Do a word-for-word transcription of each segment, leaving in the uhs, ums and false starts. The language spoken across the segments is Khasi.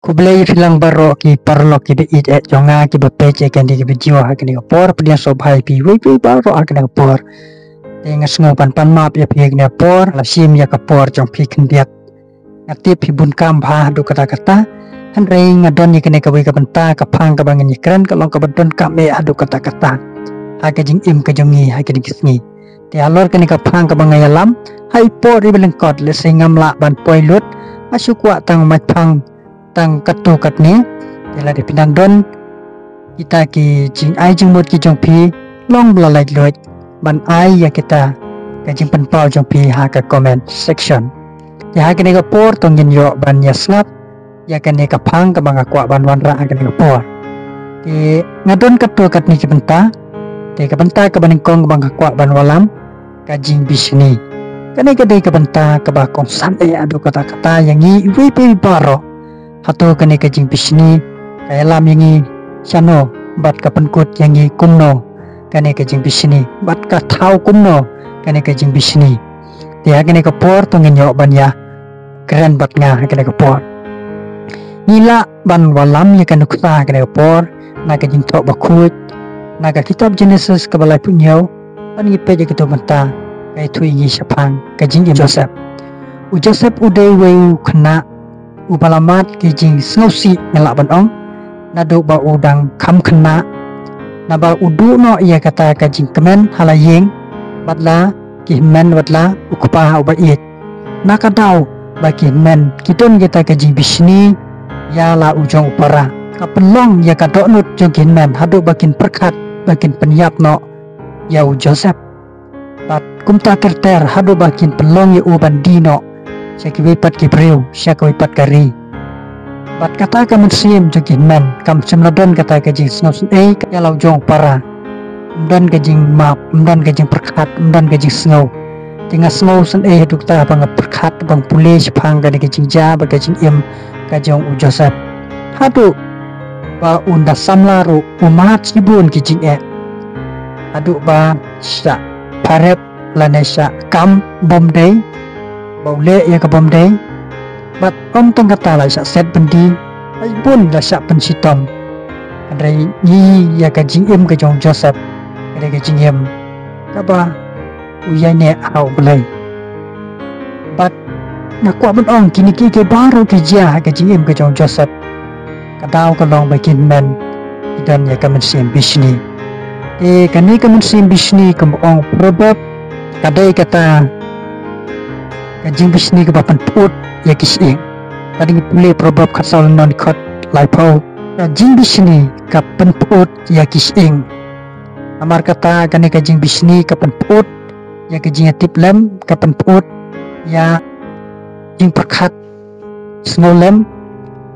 Khublei ïa phi lang baroh ki paralok ki ba ïeit eh jong nga ki ba peit ïa kane ka video ha kane ka por. Pdiang sngewbha ïa phi wei wei baroh ha kane ka por. Te nga sngew ban pan map ïa phi ha kane ka por, la shim ïa ka por jong phi khyndiat. Nga tip phi bun kam bha haduh katta katta. Hynrei nga don ïa kane kawei ka bynta, ka phang kaba ngan ïakren ka long kaba donkam eh haduh katta katta ha ka jingim ka jong ngi ha kine ki sngi. Te halor kane ka phang kaba nga ïalam, ha i por iba lyngkot lehse ngam lah ban poi lut, nga shu kwah tang mait phang tang katto katne. Te lada phi nang don kita ki jingai jingmut ki jong phi, long ba la lait luid ban ai ïa kita ka jingpynpaw jong phi ha ka comment section. Te ha kane ka por to ngin ïoh ban ïa sngap ïa kane ka phang kaba nga kwah ban wanrah ha kane ka por. Te nga don katto katne ki bynta. Te ka bynta kaba nyngkong kaba nga kwah ban wallam, ka jingbishni. Kane ka dei ka bynta kaba kongsan eh haduh katta katta ïa ngi iwei pa iwei baroh. Hato kane ka jingbishni ka ïalam ïa ngi shano bad ka pynkut ïa ngi kumno kane ka jingbishni, bad ka thaw kumno kane ka jingbishni. Te ha kane ka por to ngin ïoh ban ïakren bad nga ha kane ka por. Ngi lah ban wallam ïa ka nuksa ha kane ka por na ka Jingthoh Bakhuid, na ka kitab Genesis kaba laiphew hynñiew, bad ngi peit ïa kito bynta ka ïathuh ïa ngi shaphang ka jingim Joseph. U Joseph u dei uwei u khynnah uba la mad ki jingsngewsih ngi lah ban ong, naduh ba u dang kham khynnah, naba u duh noh ïa kata ka jingkmen ha la ïing, bad la ki hynmen bad la u kpa uba ïeit. Na ka daw ba ki hynmen ki don kita ka jingbishni ïa la u jong u para, ka pynlong ïa ka dohnud jong ki hynmen haduh ba kin pyrkhat ba kin pynïap noh ïa u Joseph. Bad kumta ter ter haduh ba kin pynlong ïa u ban die noh sha kiwei pat ki briew, sha kawei pat ka ri. Bad kata ka mynsiem jong ki hynmen kam shym la don kata ka jingsngewsynei ïa la u jong u para. Ym don ka jingmap, ym don ka jingpyrkhat, ym don ka jingsngew. Te nga sngewsynei haduh katta ba nga pyrkhat, ba nga pule shaphang kane ka jingjia bad ka jingim ka jong u Joseph. Haduh ba un da samla ruh u mad shibun ki jingeh. Haduh ba shah pharep lane shah kam bym dei, ba u leh ïa ka bym dei. Bad ym tang kata, la shah set byndi, la bun la shah pynshitom. Hynrei ngi ïa ka jingim ka jong u Joseph, ka dei ka jingim kaba u ïaineh ha U Blei. Bad nga kwah ban ong kine kiei kiei baroh ki jia ha ka jingim ka jong u Joseph, ka daw ka long ba ki hynmen ki don ïa ka mynsiem bishni. Te kane ka mynsiem bishni, kumba ong Proverb, ka dei kata ka jingbishni kaba pynput ïa ki shyieng. Lada ngi pule Proverb khatsaw lynnong dkhot laiphew, ka jingbishni ka pynput ïa ki shyieng. Namar kata kane ka jingbishni ka pynput ïa ka jingïatiplem, ka pynput ïa jingpyrkhat sngewlem,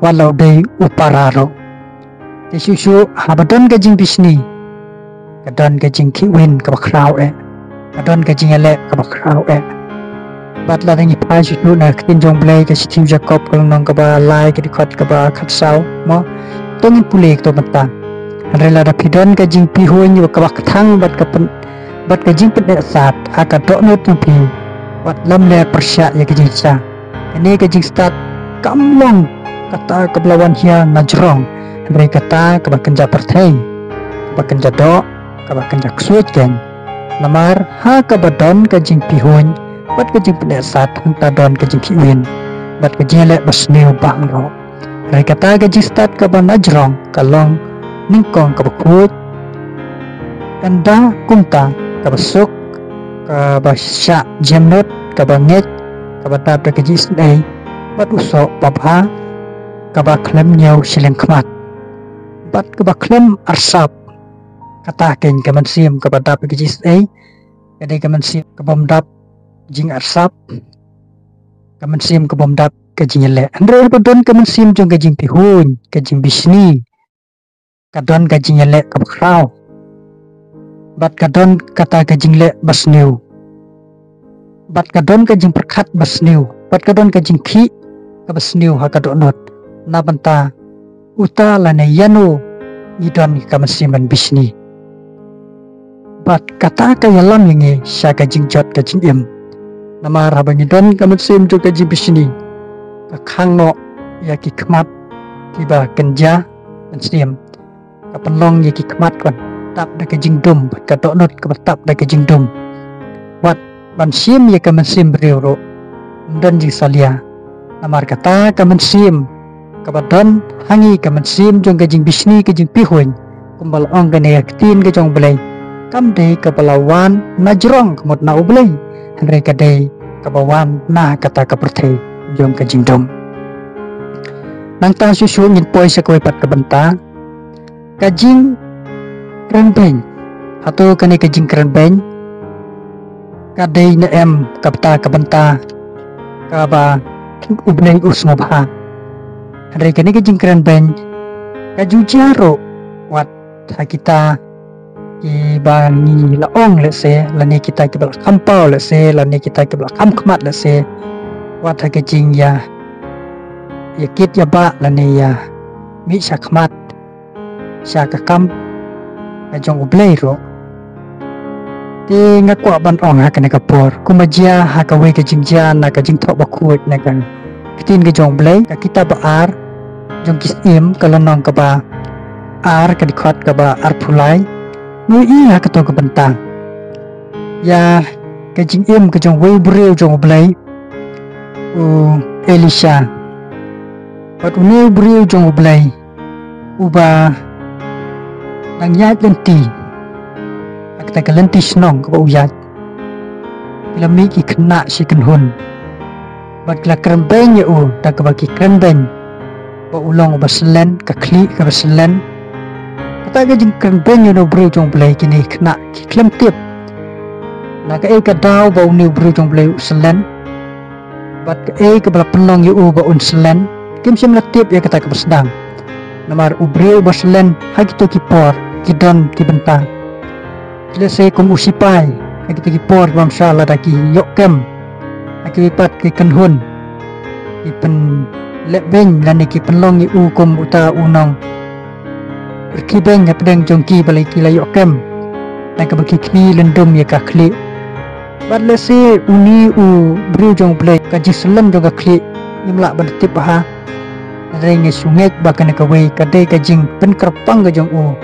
wat la u dei u para ruh. Te shuh shuh haba don ka jingbishni, ka don ka jingkhih win kaba khraw eh, ka don ka jingïaleh kaba khraw eh. Bad lada ngi phai shuh shuh na ka ktien jong U Blei, ka shithi u Jakob ka lynnong kaba lai, ka dkhot kaba khatsaw, mo, to ngin pule kato bynta. Hynrei lada phi don ka jingpihuiñ kaba kthang bad ka pyn, bad ka jingpyneh sat ha ka dohnud jong phi, wat lamler pyrshah ïa ka jingshisha. Kane ka jingstad kam long kata kaba la wan hiar na jrong, hynrei kata kaba kynja pyrthei, kaba kynja doh, kaba kynja ksuid keiñ. Namar ha kaba don ka jingpihuiñ bad ka jingpyneh sat, hangta don ka jingkhih win bad ka jingïaleh basniew bang ruh. Hynrei kata ka jingstad kaba na jrong ka long nyngkong kaba khuid, ynda kumta kaba suk, kaba shah jemnud, kaba ngeit, kaba dap da ka jingisynei, bad u soh babha kaba khlem ñiew shiliang khmat, bad kaba khlem arsap. Kata keiñ ka mynsiem kaba dap da ka jingisynei, ka dei ka mynsiem ka bym dap jingarsap, ka mynsiem ka bym dap ka jingïaleh. Hynrei haba don ka mynsiem jong ka jingpihuiñ, ka jingbishni, ka don ka jingïaleh kaba khraw, bad ka don kata ka jingleh basniew, bad ka don ka jingpyrkhat basniew, bad ka don ka jingkhih kaba sniew ha ka dohnud, na bynta uta lane ïano ngi don ka mynsiem ban bishni. Bad kata ka ïalam ïa ngi sha ka jingjot ka jingim. Namar haba ngi don ka mynsiem jong ka jingbishni, ka khang noh ïa ki khmat kiba kynja mynsiem. Ka pynlong ïa ki khmat kaba tap da ka jingdum, bad ka dohnud kaba tap da ka jingdum. Wat ban shim ïa ka mynsiem briew ruh, ym don jingsalia. Namar kata ka mynsiem kaba don ha ngi, ka mynsiem jong ka jingbishni, ka jingpihuiñ, kumba la ong kane ka ktien ka jong U Blei, kam dei kaba la wan na jrong ka mut na U Blei, hynrei ka dei kaba wan na kata ka pyrthei jong ka jingdum. Nangta shuh shuh ngin poi sha kawei pat ka bynta, ka jingkren beiñ. Hato kane ka jingkren beiñ ka dei ne em ka bynta, ka bynta kaba U Blei u sngewbha? Hynrei kane ka jingkren beiñ ka ju jia ruh wat ha kita kiba ngi la ong lehse, lane kita kiba la kham paw lehse, lane kita kiba la kham khmat lehse, wat ha ka jingïa, ïa kit ïa bah, lane ïa mih sha khmat, sha ka kam ka jong U Blei ruh. Te nga kwah ban ong ha kane ka por, kumba jia ha kawei ka jingjia na ka Jingthoh Bakhuid na ka Ktien ka jong U Blei, ka kitab ba ar jong Ki Syiem, ka lynnong kaba ar, ka dkhot kaba arphew lai. Ngi ïohi ha kato ka bynta ïa ka jingim ka jong uwei u briew jong U Blei, u Elisha. Bad une u briew jong U Blei uba dang ïaid lynti ha kata ka lynti shnong kaba u ïaid, ki la mih ki khynnah shi kynhun bad ki la kren beiñ ïa u da kaba ki kren beiñ ba u long uba syllen, ka khlieh kaba syllen. Kata ka jingkren beiñ ïa une u briew jong U Blei, kine ki khynnah ki khlem tip na kaei ka daw ba une u briew jong U Blei u syllen bad kaei kaba la pynlong ïa u ba un syllen. Kim shym la tip ïa kata kaba sdang. Namar u briew ba syllen ha kito ki por ki don ki bynta. Lehse kum u sipai, ha kito ki por ki bym shah, lada ki ïoh kem, ha kiwei pat ki kynhun ki pynleh beiñ lane ki pynlong ïa u kum uta u nongrkhie beiñ hapdeng jong ki, balei ki la ïoh kem na kaba ki khlieh lyndum ïa ka khlieh. Bad lehse une u briew jong U Blei, ka jingsyllen jong ka khlieh ngim lah ban tip bha. Hynrei ngi shu ngeit ba kane kawei ka dei ka jingpynkyrpang ka jong u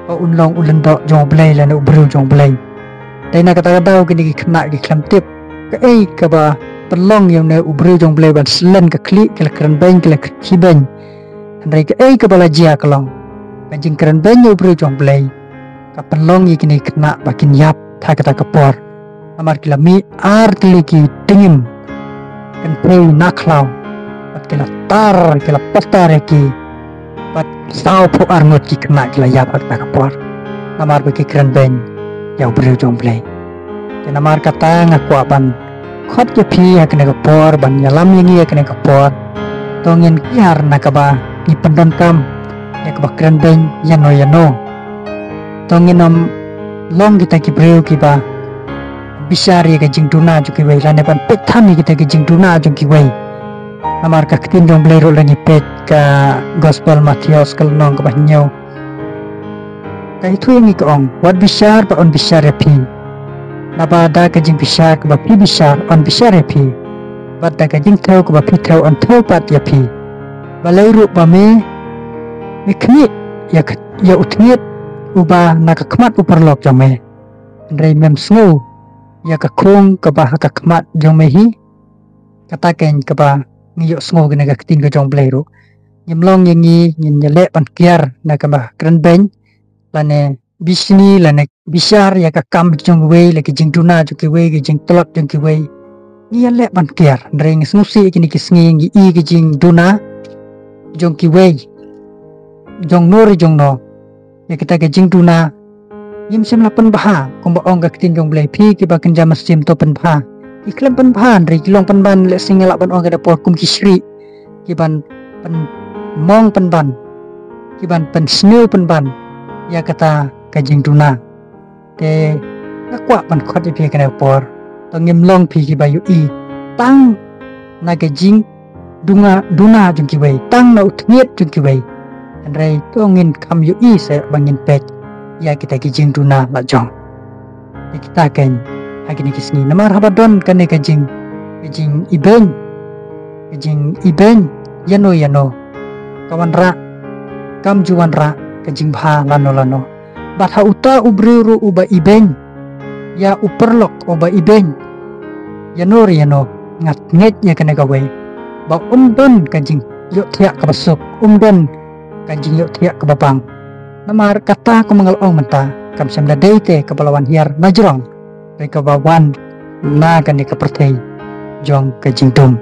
ba un long u lyngdoh jong U Blei lane u briew jong U Blei. Dei na kata ka daw kine ki khynnah ki khlem tip kaei kaba pynlong ïa une u briew jong U Blei ban syllen ka khlieh, ki la kren beiñ, ki la kren khie beiñ. Hynrei kaei kaba la jia ka long, ka jingkren beiñ ïa u briew jong U Blei ka pynlong ïa kine ki khynnah ba kin ïap ha kata ka por. Namar ki la mih ar tylli ki tyngim kynthei na khlaw, bad ki la tar, ki la patar ïa ki, bad sawphew ar ngut ki khynnah ki la ïap ha kata ka por, namar ba ki kren beiñ ïa u briew jong U Blei. Te namar kata nga kwah ban khot ïa phi ha kane ka por, ban ïalam ïa ngi ha kane ka por. To ngin kiar na kaba ngi pyndonkam ïa kaba kren beiñ ïano ïano. To ngin ym long kita ki briew kiba bishar ïa ka jingduna jong kiwei lane ban peit tham ïa kita ki jingduna jong kiwei. Namar ka ktien jong U Blei ruh, lada ngi peit ka Gospel Mathaios ka lynnong kaba hynñiew, ka ïathuh ïa ngi, ka ong, wat bishar ba yn bishar ïa phi. Naba da ka jingbishar kaba phi bishar yn bishar ïa phi, bad da ka jingthew kaba phi thew yn thew pat ïa phi. Balei ruh ba me, me khmih ïa ka, ïa u thngit uba na ka khmat u paralok jong me, hynrei mem sngew ïa ka khung kaba ha ka khmat jong me hi? Kata keiñ kaba ngi ïohsngew kane ka ktien ka jong U Blei ruh. Ngim long ïa ngi ngin ïaleh ban kiar na kaba kren beiñ lane bishni lane bishar ïa ka kam jong kiwei, la ki jingduna jong kiwei, ki jingtlot jong kiwei. Ngi ïaleh ban kiar, hynrei ngi sngewsih kine ki sngi ngi i ki jingduna jong kiwei, jong no re jong no. Ïa kita ki jingduna ngim shym la pynbha, kumba ong ka ktien jong U Blei, phi kiba kynja mynsiem to pynbha. Ki khlem pynbha, hynrei ki long pynban, lehse ngi lah ban ong ka da por kum ki shrieh, kiban pynmong pynban, kiban pynsniew pynban ïa kata ka jingduna. Te nga kwah ban khot ïa phi ha kane ka por, to ngim long phi kiba ïohi tang na ka jingduna, duna jong kiwei, tang na u thngit jong kiwei. Hynrei to ngin kham ïohi seh ba ngin peit ïa kita ki jingduna la jong. Ïa kita keiñ ha kine ki sngi, namar haba don kane ka jing, ka jingibeiñ, ka jingibeiñ ïano ïano, ka wanrah, kam ju wanrah ka jingbha lano lano. Bad ha uta u briew ruh uba ibeiñ ïa u paralok uba ibeiñ ïano re ïano, nga ngeit ïa kane kawei, ba um don ka jingïohthiah kaba suk, um don ka jingïohthiah kaba bang. Namar kata kumba nga la ong mynta, kam shym da dei te kaba la wan hiar na jrong, hynrei kaba wan na kane ka pyrthei jong ka jingdum.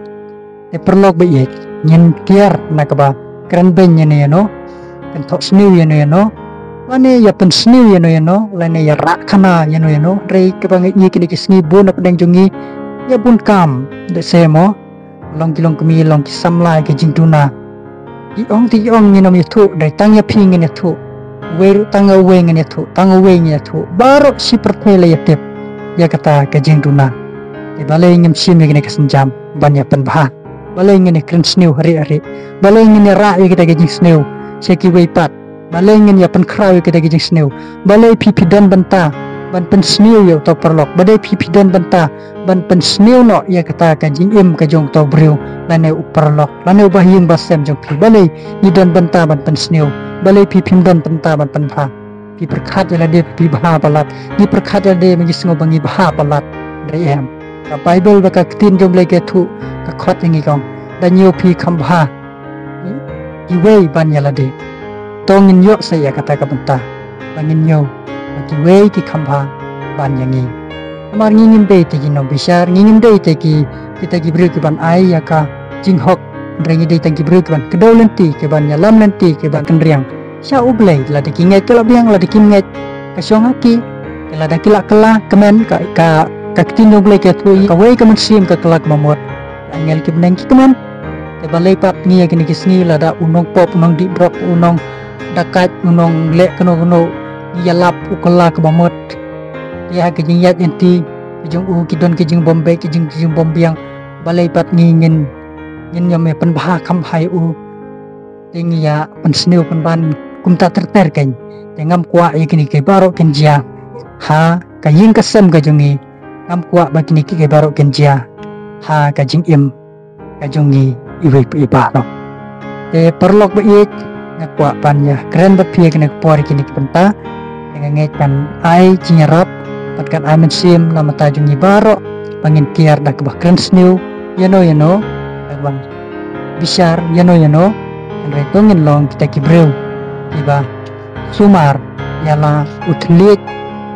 Te paralok ba ïeit, ngin kiar na kaba kren beiñ ïano ïano, kynthoh sniew ïano ïano, lane ïa pynsniew ïano ïano, lane ïa rah khana ïano ïano, hynrei kaba nga ïohi kine ki sngi bun na pdeng jong ngi, ïa bun kam, da se mo, long ki long kmie, long ki samla ïa ki jingduna. Ki ong te ki ong ngin ym ïathuh, dei tang ïa phi ngin ïathuh. Uwei ruh tang ïa uwei ngin ïathuh, tang uwei ngin ïathuh. Baroh shi pyrthei la ïatip ïa kata ka jingduna. Te balei ngim shim ïa kane ka sienjam ban ïa pynbha? Balei ngin ïa kren sniew harieh harieh? Balei ngin ïa rah ïa kita ki jingsniew sha kiwei pat? Balei ngin ïa pynkhraw ïa kita ki jingsniew? Balei phi phi don bynta ban pynsniew ïa uta u paralok? Balei phi phi don bynta ban pynsniew noh ïa kata ka jingim ka jong uta u briew, lane u paralok, lane uba ha ïing ba sem jong phi? Balei ngi don bynta ban pynsniew? Balei phi phim don bynta ban pynbha? Phi pyrkhat ïa lade phi bha palat, ngi pyrkhat ïa lade ba ngi sngew ba ngi bha palat. Hynrei em. Ka Baibl bad ka ktien jong U Blei ka ïathuh, ka khot ïa ngi, ka ong, da ñiew phi kham bha kiwei ban ïa lade. To ngin ïoh sa ïa kata ka bynta ba ngin ñiew ba kiwei ki kham bha ban ïa ngi. Namar ngi ngim dei te ki nongbishar, ngi ngim dei te ki, kita ki briew ki ban ai ïa ka jinghok, hynrei ngi dei tang ki briew ki ban kdew lynti, ki ban ïalam lynti, ki ban kynriang sha U Blei, lada ki ngeit ki la biang, lada kim ngeit, ka shong ha ki. Te lada ki la kylla, kmen, ka, ka, ka ktien jong U Blei ka ïathuh, kawei ka mynsiem ka kylla ka bamut, angel ki bneng ki kmen. Te balei pat ngi ïa kine ki sngi, lada u nongpop, u nongdih drok, u nongdakaid, u nongleh kano kano, ngi ïalap u kylla ka bamut. Te ha ka jingïaid lynti ka jong u ki don ka jingbym beh, ka jing, ka jingbym biang. Balei pat ngi ngin, ngin ym ïa pynbha kham bha ïa u? Te ngi ïa pynsniew pynban kumta ter ter keiñ. Te ngam kwah ïa kine ki baroh kin jia ha ka ïing ka sem ka jong ngi. Ngam kwah ba kine ki baroh kin jia ha ka jingim ka jong ngi iwei pa iwei baroh. Te paralok ba ïeit, nga kwah ban ïa kren bad phi ïa kane ka por ïa kine ki bynta. Te nga ngeit kan ai jingïarap bad kan ai mynsiem na bynta jong ngi baroh ba ngin kiar da kaba kren sniew ïano ïano, da kaba bishar ïano ïano. Hynrei to ngin long kita ki briew kiba sumar ïa la u thylliej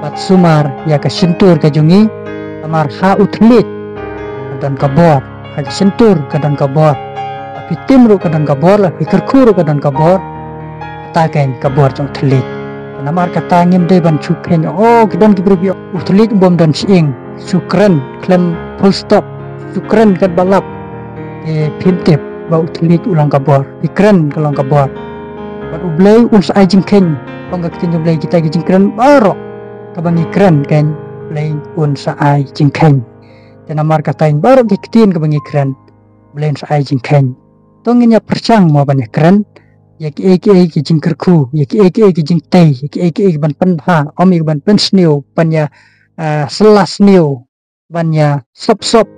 bad sumar ïa ka shyntur ka jong ngi. Namar ha u thylliej ka don ka bor, ha ka shyntur ka don ka bor. La phi tim ruh ka don ka bor, la phi kyrkhu ruh ka don ka bor. Kata keiñ ka bor jong u thylliej. Namar kata ngim dei ban shu kheiñ, oh, ki don ki briew ki ong u thylliej u bym don shyieng, shu kren khlem full stop, shu kren katba lap. Te phim tip ba u thylliej u long ka bor, phi kren ka long ka bor. Bad U Blei un sa ai jingkheiñ, ong ka ktien U Blei, kita ki jingkren baroh kaba ngi kren keiñ, U Blei un sa ai jingkheiñ. Te namar kata ïa baroh ki ktien kaba ngi kren, U Blei un sa ai jingkheiñ. To ngin ïa pyrshang mo ban ïa kren ïa kiei kiei ki jingkyrkhu, ïa kiei kiei ki jingtei, ïa kiei kiei ban pynbha, ym ïa ban pynsniew, ban ïa, ah, sla sniew, ban ïa sop sop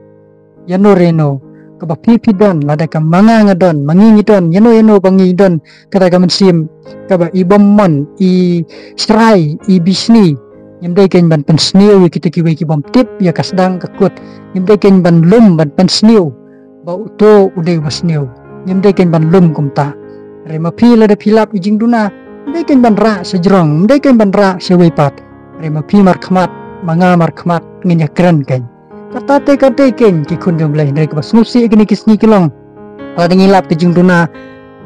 ïano re ïano. Kaba phi phi don, lada ka ma nga nga don, ma ngi ngi don, ïano ïano ba ngi don, kata ka mynsiem kaba i bym mon, i shrai, i bishni. Ngim dei keiñ ban pynsniew ïa kita kiwei ki bym tip ïa ka sdang ka kut. Ngim dei keiñ ban lum ban pynsniew ba uto u dei uba sniew. Ngim dei keiñ ban lum kumta. Hynrei ma phi, lada phi lap ïa jingduna, ngim dei keiñ ban rah sha jrong, ngim dei keiñ ban rah sha wei pat. Hynrei ma phi markhmat, ma nga markhmat, ngin ïa kren keiñ. Kata te ka dei keiñ ki khun jong U Blei, hynrei kaba sngewsih ïa kine ki sngi ki long, lada ngi lap ka jingduna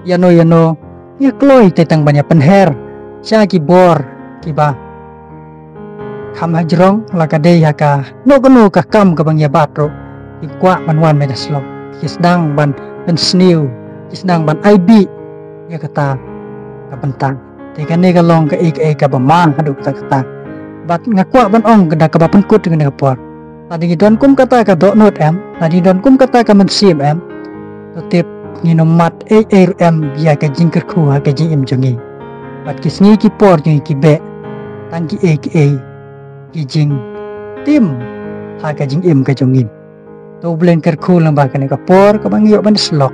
ïano ïano, ïa kloi te tang ban ïa pynher sha ki bor kiba kham ha jrong, la ka dei ha kano kano ka kam kaba ngi ïa bat ruh, ki kwah ban wan mih da slok, ki sdang ban pynsniew, ki sdang ban ai bih ïa kata ka bynta. Te kane ka long kaei kaei kaba ma haduh katta katta. Bad nga kwah ban ong ka da kaba pynkut kane ka por, lada ngi don kum kata ka dohnud em, lada ngi don kum kata ka mynsiem em, to tip ngin ym mad ei ei ruh em ïa ka jingkyrkhu ha ka jingim jong ngi. Bad ki sngi ki por jong ngi ki beh tang kiei kiei ki jingtim ha ka jingim ka jong ngi. To U Blei un kyrkhu lyngba kane ka por kaba ngi ïoh ban slok.